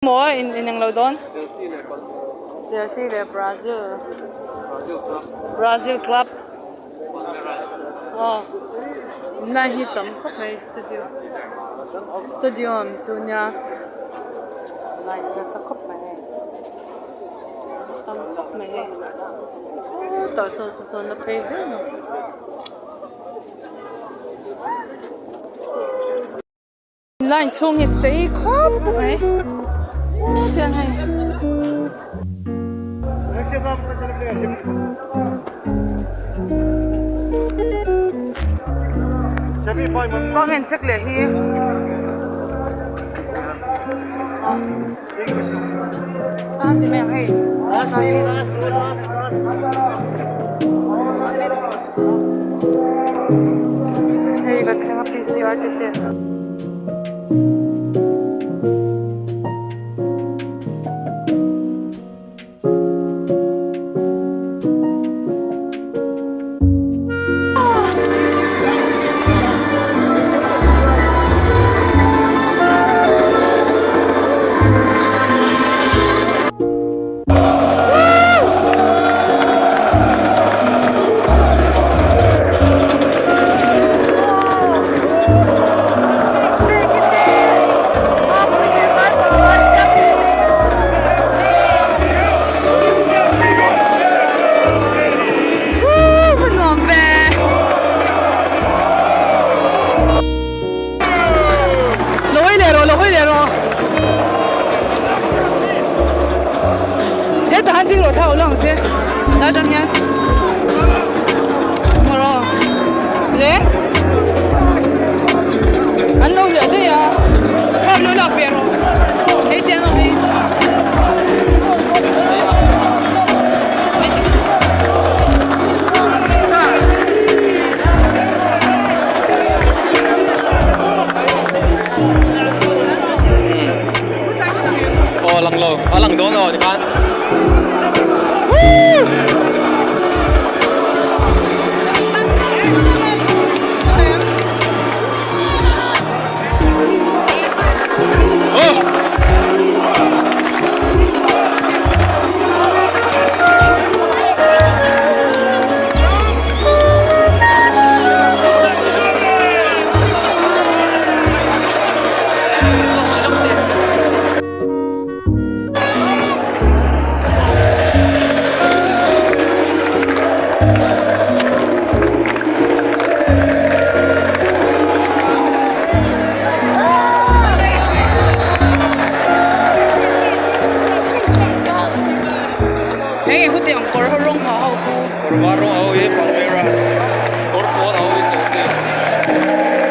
Maw in inang lo dawn? Chelsea leh Chelsea leh Brazil. Brazil club. Brazil club. Palmeiras. Aw inlai hi tam khawp mai studio stadium chu nia light nasa khawp mai hei tam khawp mai hei tah sawn saw sawn a phei zel a. Line chhung hi sei khawp mai tiang hei. Kawng en check leh hi. A ti mai ang hei. Hei kan thleng a PCR te test. Lo hawi leh rawh, lo hawi leh rawh. Hetah han ding rawh thla ula ang che. La atang hian. Maw rawh. Le. An lo hliah daih a. Thla lo lak ve rawh. Hei te an awm hi. Aw lang lo a lang dawn aw tikhan. Heng hi khutiang kawr ho rawng ha ho. Kawr var rawng ho hi Palmeiras kawr pawl ho hi Chelsea.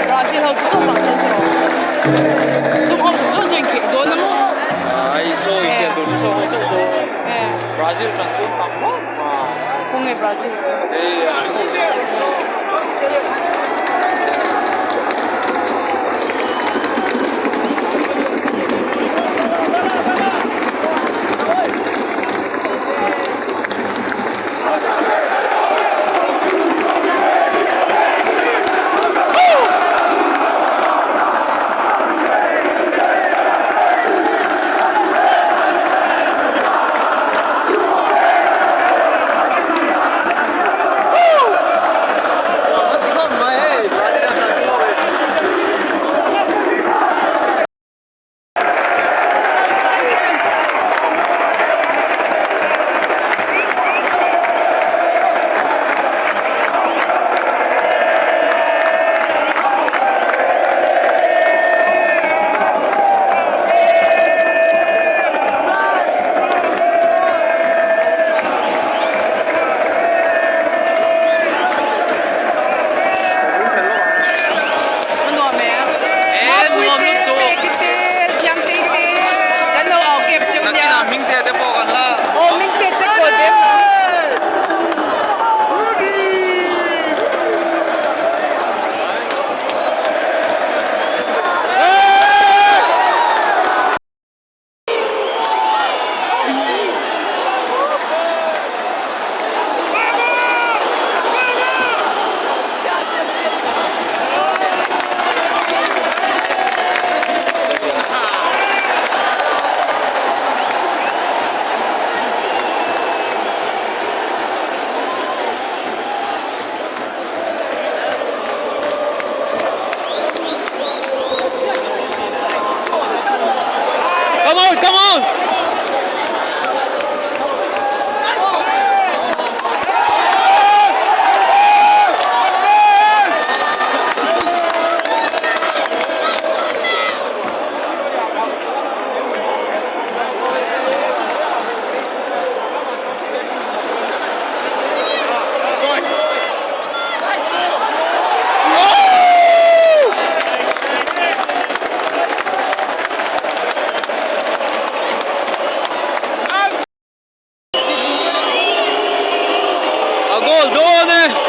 Brazil ho chu chawt ah chuan tiraw. Chung ho chu zawng zawng inkhel dawn a maw. Ai saw inkhel tur chu saw ho chauh saw. Brazil tan tun tak maw. Khawnge Brazil chu. Come on, come on! A goal dawn e!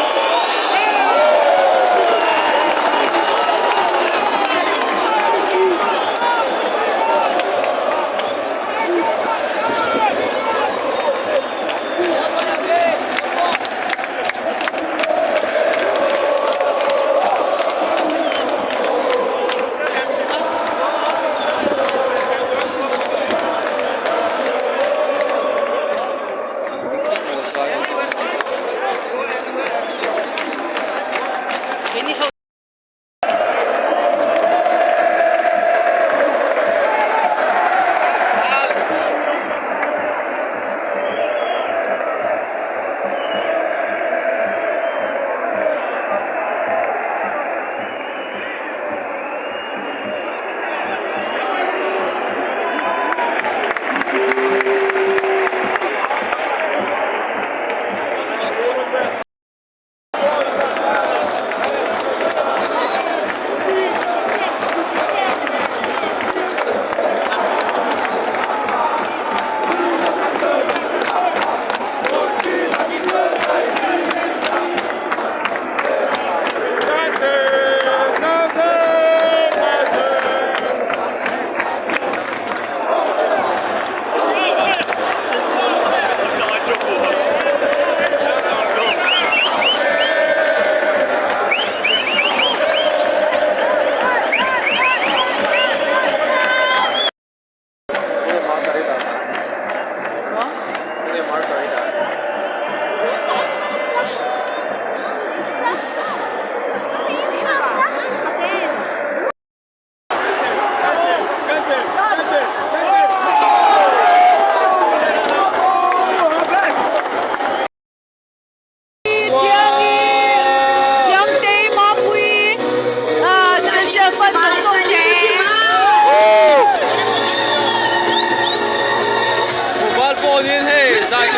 Val pawh niin hei zai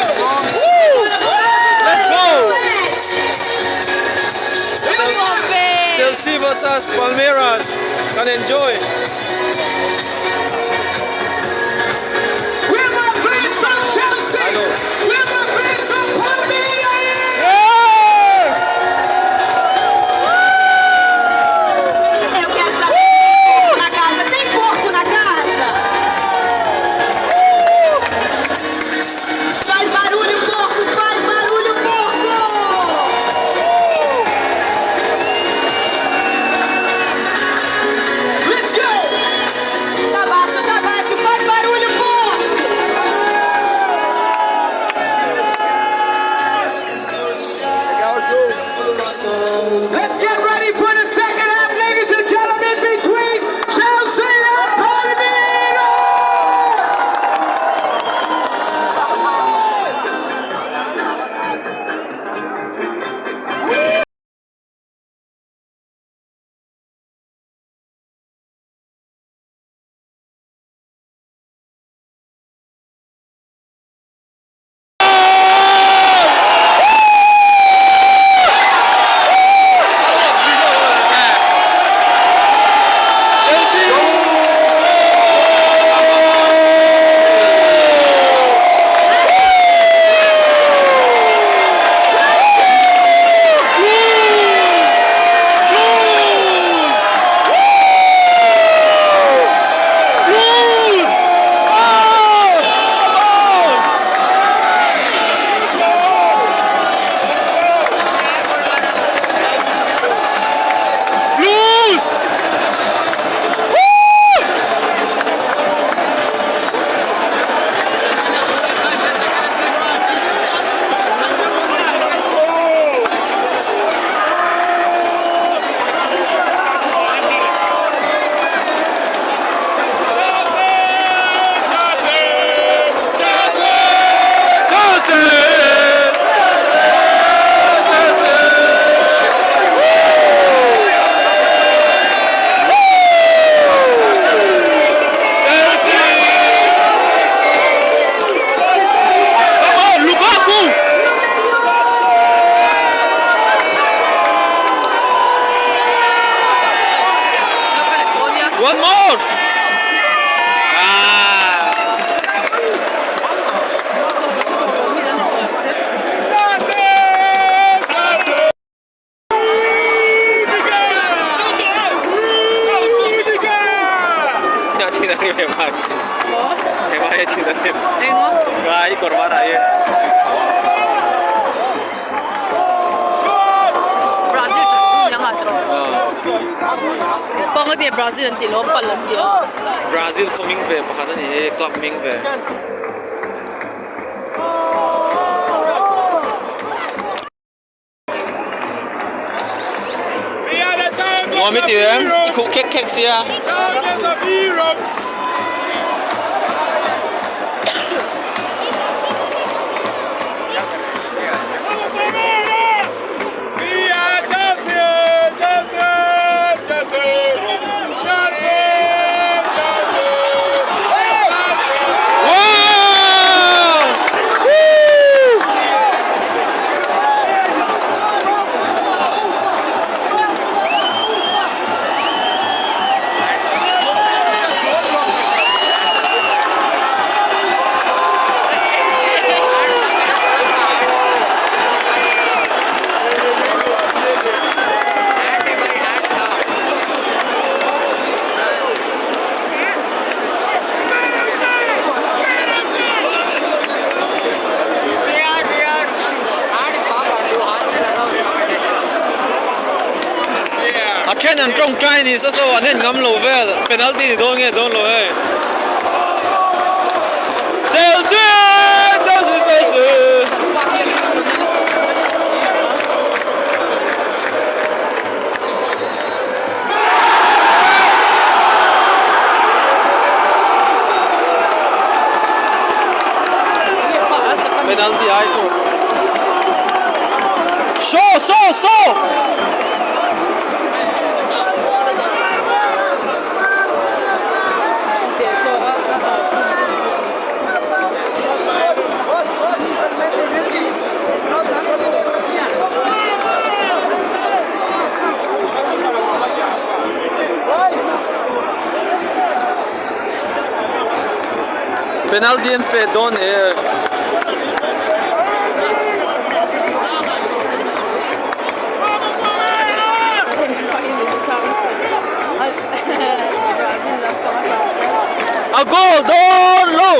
Let's go! Chelsea versus Palmeiras kan enjoy. ngai. Heng ai thin an hlim. Engo? Ngai kawr var ah hian. Brazil tha tu nia nga tawh. Panga te Brazil an tih lo pal an tih a. Brazil khaw hming ve pakhat a ni hi club hming ve. Nuam i ti em? I khuh khek khek sia. A then an tawngtai ni sa saw an en ngam lo vel penalty ni dawn nge dawn lo hei Chelsea Chelsea Chelsea Penalty ai chu Shaw Shaw Shaw Penalty an pe dawn e. A goal dawn lo.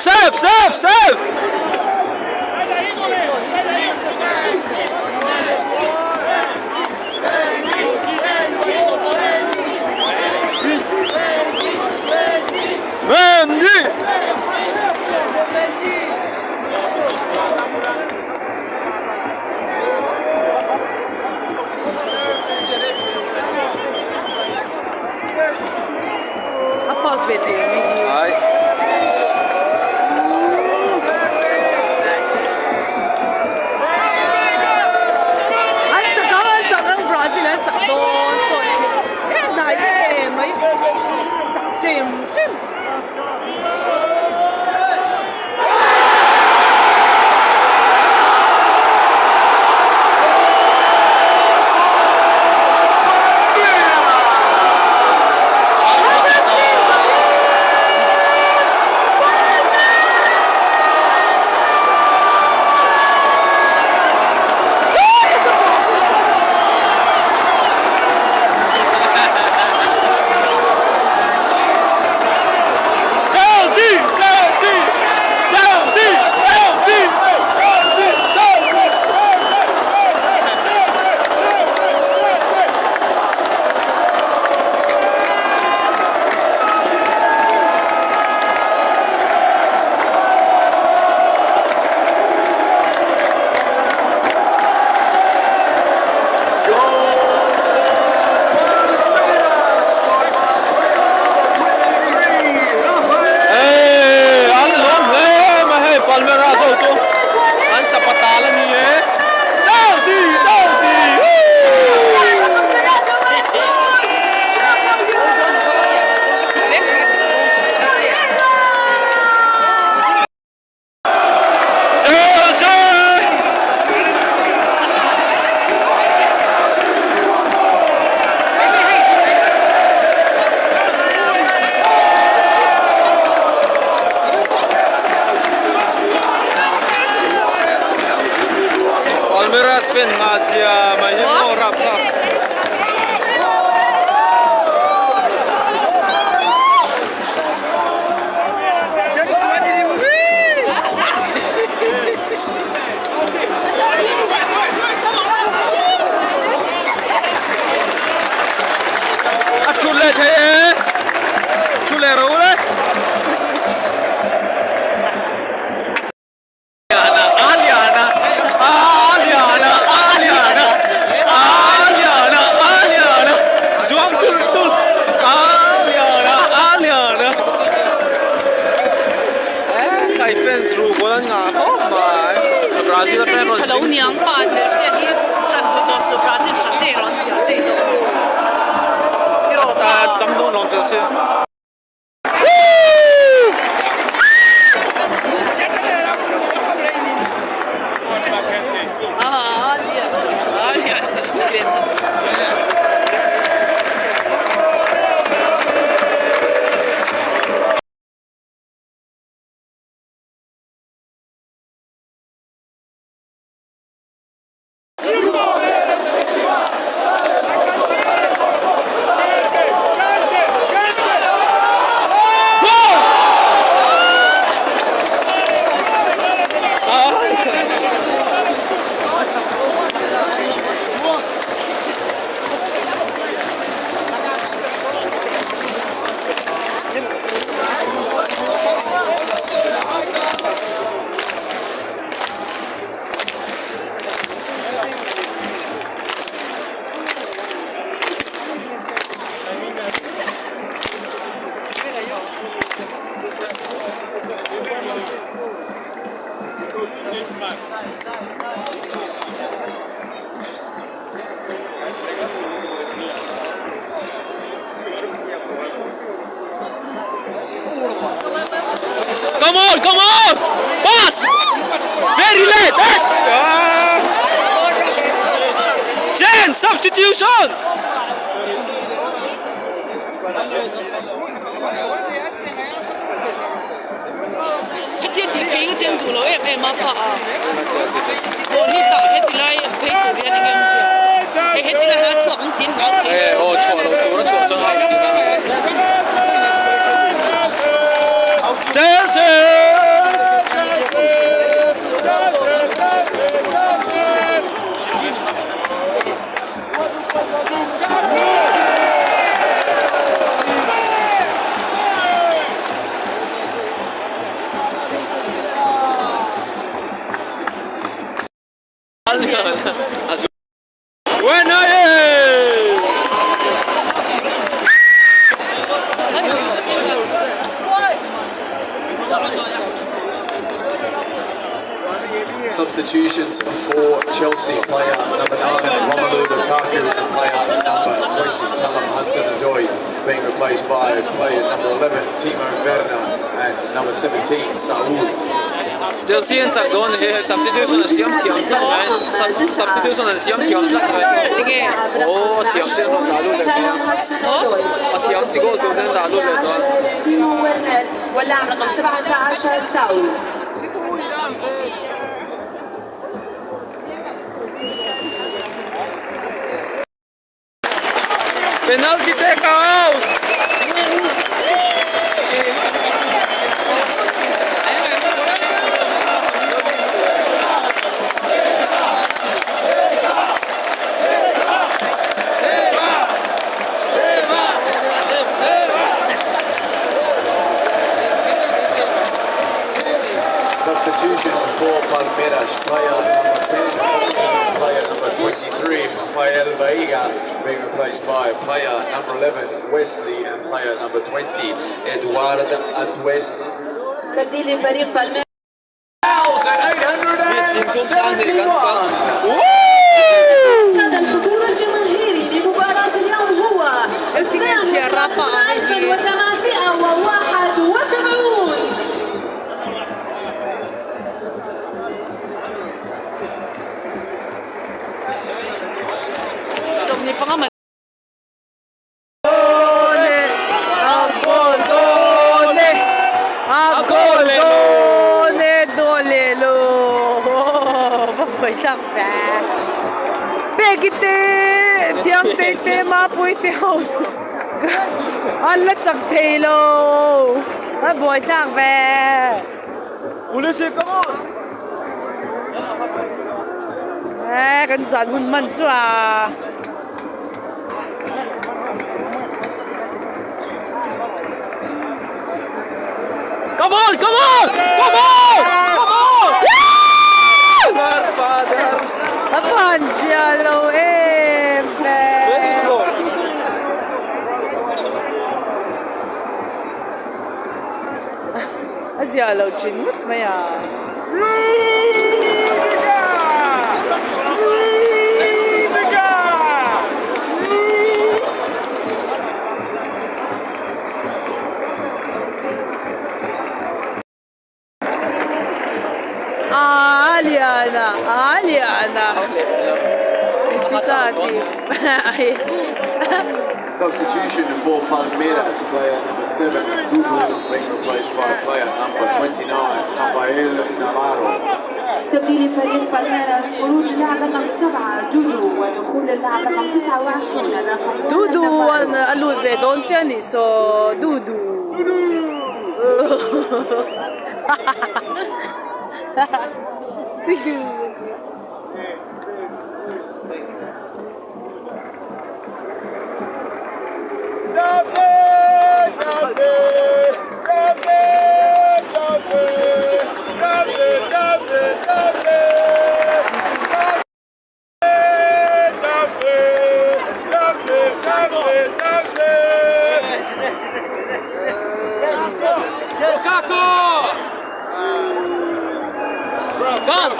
Save, save, save! Mendy! A pass ve thei ang hei hi. Ai. zia mai hi maw rapthlak. A thut leh thei e, thu leh ro le. Come on, come on! Pass! Very late! Eh? Ah. Change substitution! Hetia tih phei nga tiang duh lo em em a pa a ball hi tah heti lai phei tur hian enge awm zia hei heti lai hian a chhuak ang tin hlau thei Eh aw chhuah lo tur a chhuah chuan a Chelsea! Substitutions for Chelsea player number 9 Romelu Lukaku and player number 20 Callum Hudson-Odoi being replaced by players number 11 Timo Werner and number 17 Saul. Chelsea an chak dawn he substitution an siam thiam tlat mai substitution an siam thiam tlat mai aw a thiam te an rawn dah lut leh tawh a thiam ti goal tur te an dah lut leh tawh Penalty take out! Substitutions for Palmeiras, player number 10, player number 23, Rafael Veiga, being replaced by player number 11, Wesley, and player number 20, Eduard Atuesta. تبديل لفريق بالميراس 1,871. السادة الحضور الجماهيري لمباراة اليوم هو 32871. A goal dawn e, a goal dawn e, dawn leh lo, va buai thlak ve. Peki te, Thiangtei te, Mapui te ho an la chak thei lo. A buaithlak ve. Pulisic come on! Eh, kan zan hun man chu a. Come on, come on! Come on! Come on! Godfather! A van zia lo em ve. Very slow. A zia lo thin ngawt mai a. A lian a, a lian a. Pizza tih. Substitution for Palmeiras, player number 7, Dudu, being replaced by player number 29, Rafael Navarro. تبديل فريق بالميراس خروج لاعب رقم 7 دودو ودخول اللاعب رقم 29 رافائيل Dudu نافارو. a lut ve dawn chiah a nih saw Dudu. Dudu. Lukaku! Gone!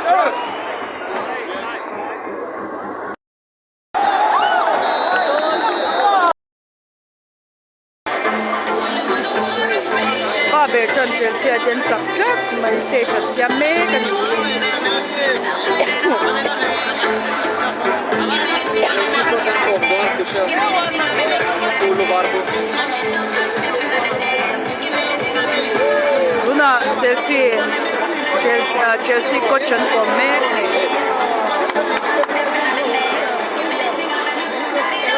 Pa ber chuan Chelsea ah te an chak tlat mai stage an siam mek a ni. Tunah Chelsea Chelsea ah Chelsea coach an kawm mek a ni.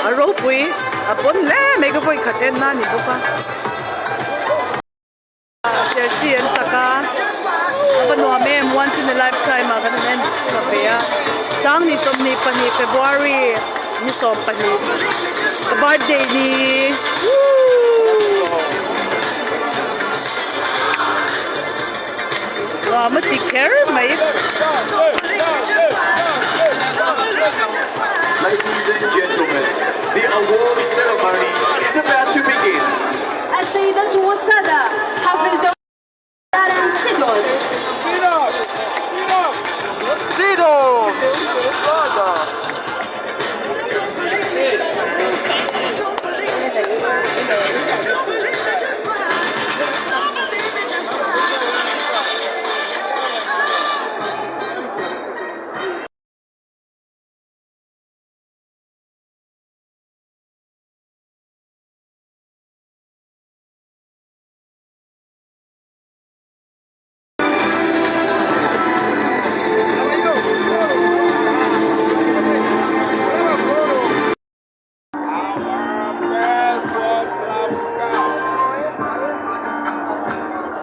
A ropui a pawn hle mai ka vawi khat en na a ni bawk a. Chelsea an chak a a va nuam em once in a lifetime ah kan han en tha ve a sang ni 22 February ni 12 ka birthday ni woo nuam a ti kher mai. Ladies and gentlemen, the award ceremony is about to begin. السيدات والسادة حفل داران سيدورف. Sido!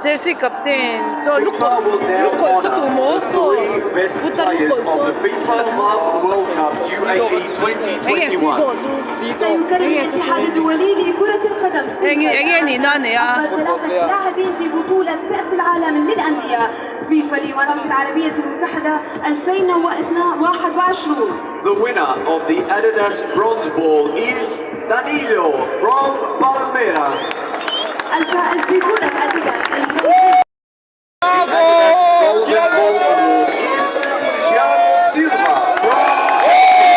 Chelsea captain saw FIFA will now lukawlh saw tu honour maw the saw three best putar players lukawlh of saw the FIFA Club World Cup UAE enge si 2021. dawh chu سيكرم الاتحاد الدولي لكرة القدم enge enge nih na a nei a. أفضل ثلاثة لاعبين في بطولة كأس العالم للأندية فيفا الإمارات العربية المتحدة 2021. The winner of the Adidas Bronze Ball is Danilo from Palmeiras. الفائز بكرة أديداس The Adidas Golden Ball Award is Thiago Silva from Chelsea.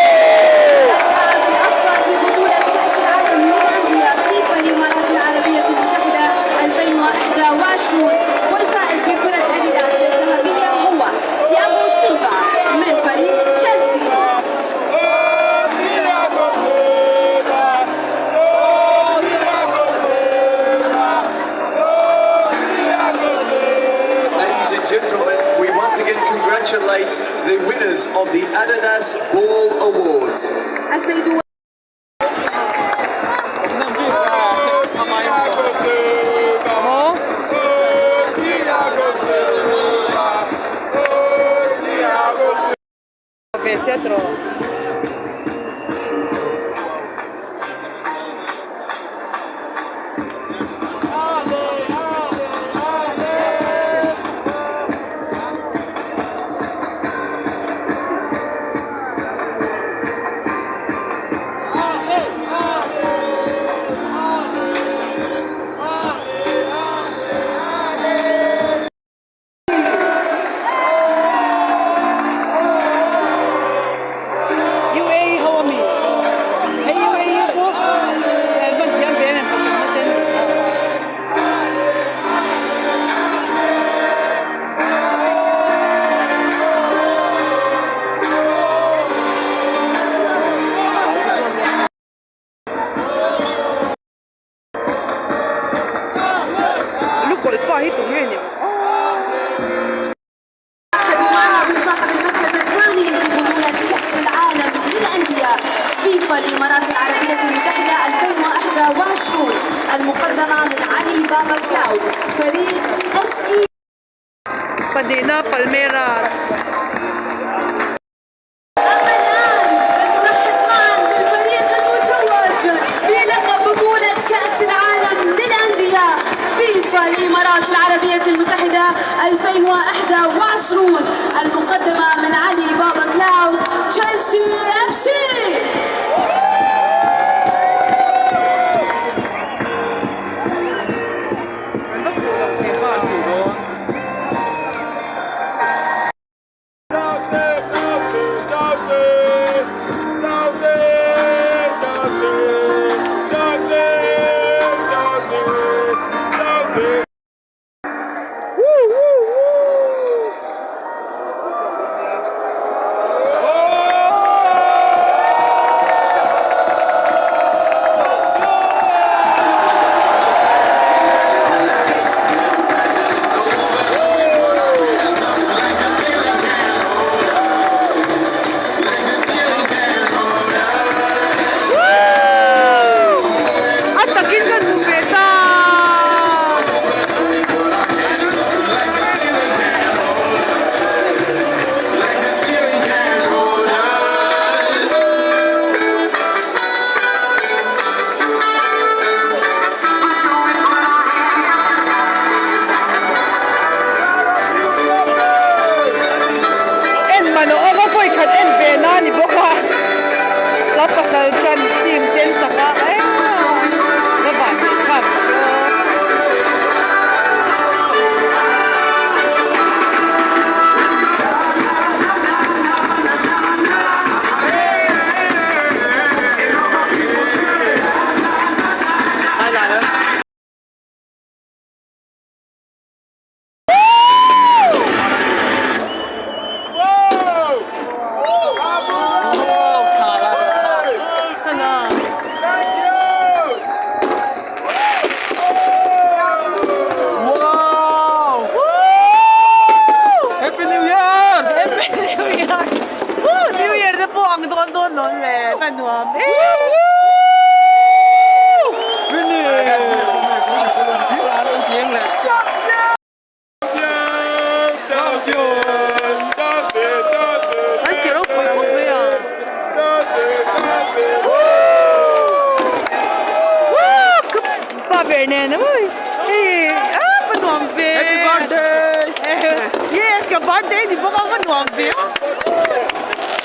اللاعب الأفضل في بطولة كأس العالم للأندية فيفا الإمارات العربية المتحدة 2021 والفائز بكرة أديداس الذهبية هو تياغو سيلفا من فريق تشيلسي. of the Adidas Ball Awards. السيد Ve sia tiraw. UAE ho a mi? Hei UAE pawh an van thiam ve em em pakhat na ten. Lukawlh pa hi tunge ni ang aw. رحبوا معنا بصاحب المركز الثاني في بطولة كأس العالم للأندية فيفا الإمارات العربية المتحدة 2021 المقدمة من علي بابا كلاود فريق اس اي Padina Palmeiras. أما الآن فلنرحب معا بالفريق المتوج بلقب بطولة كأس العالم للأندية فيفا الإمارات العربية المتحدة 2021 المقدمة من علي بابا كلاود تشيلسي اف سي. An va fuh lo ve ba. A takin kan hmu ve ta. En man aw ka vawi khat en ve na ni bawk a la pasal chuan team te an chak a eh va van tih thlak tak aw. Happy New Year! Happy New Year! Woo! New Year te pawh ang dawn dawn dawn le ka nuam em. An ti ropui khawp mai a. Woo! Ka pa ber nen a mawi. Hei ah va nuam ve. Happy birthday! Yes ka birthday ni bawk a va nuam ve a.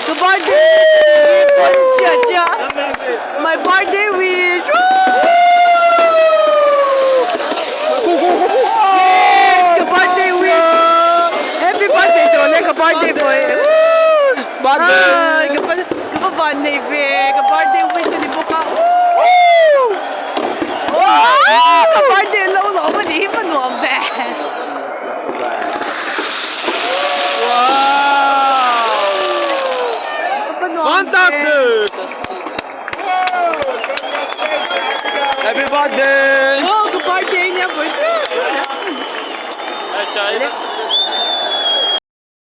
Ka birthday pawn chiah chiah. My birthday wish. Yes ka birthday wish. Happy birthday tawh le ka birthday boy. Birthday! Ka pa ka pa van nei ve ka birthday wish a ni bawk a. Ka birthday lo lawm a nih hi va nuam ve. Ka va nuam ve. Fantastic! Happy birthday! Oh ka birthday nia vawi chu.